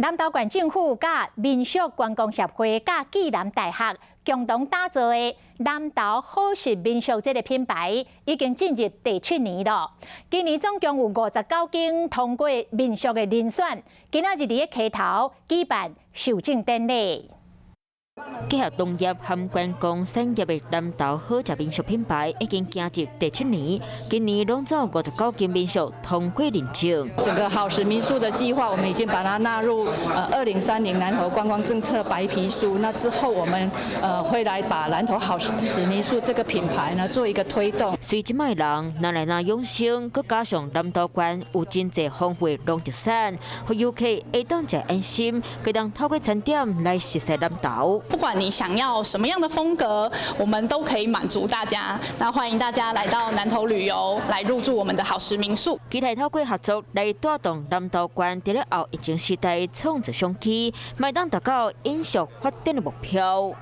南投縣政府佮民宿觀光協會佮暨南大學共同打造的南投好食民宿這個品牌，已經進入第七年了。今年總共有59間通過民宿的遴選，今仔日佇咧溪頭舉辦授證典禮。結合農業和觀光產業的南投好食民宿品牌已經行入第七年，今年攏總有59間民宿通過認證。整個好食民宿的計劃，我們已經把它納入2030南投觀光政策白皮書。那之後，我們會來把南投好食民宿這個品牌呢做一個推動。隨這擺人若來若養生，閣加上南投縣有真濟豐富的農特產，予遊客會當食安心，會當透過餐點來熟悉南投。不管你想要什麼樣的風格，我們都可以滿足大家。那歡迎大家來到南投旅遊，來入住我們的好食民宿。期待透過合作來帶動南投縣佇咧後疫情時代創造商機，會當達到永續發展的目標。